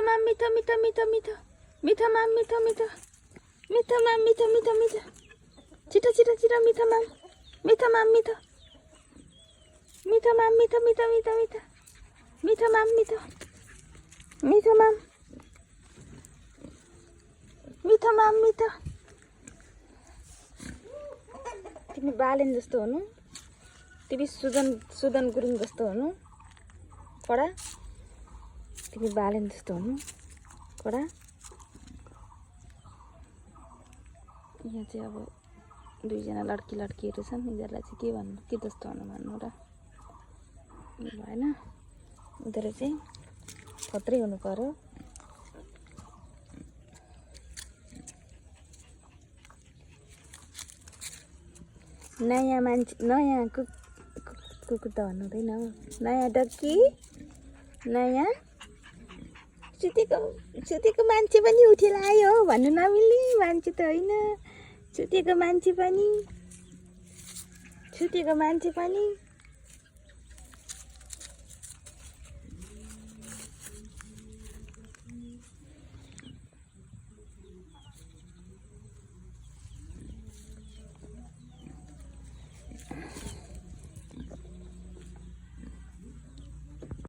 माम मिठो मिठो मिठो मिठो मिठो माम मिठो मिठो मिठो माम मिठो मिठो मिठो छिटो छिटो छिटो मिठो माम मिठो माम मिठो मिठो माम मिठो मिठो मिठो मिठो मिठो माम मिठो मिठो माम मिठो माम मिठो तिमी बालेन जस्तो हुनु तिमी सुदन गुरुङ जस्तो हुनु कडा तिमी बालेन जस्तो हुनु कडा यहाँ चाहिँ अब दुईजना लड्कीहरू छन् यिनीहरूलाई चाहिँ के भन्नु के जस्तो हुनु भन्नु र भएन उनीहरू चाहिँ खत्रै हुनु पर्यो नयाँ मान्छे नयाँ कुकुर त भन्नु हुँदैन नयाँ डक्की नयाँ सुतेको मान्छे पनि उठेर आयो भन्नु नमिल्ने मान्छे त होइन सुतेको मान्छे पनि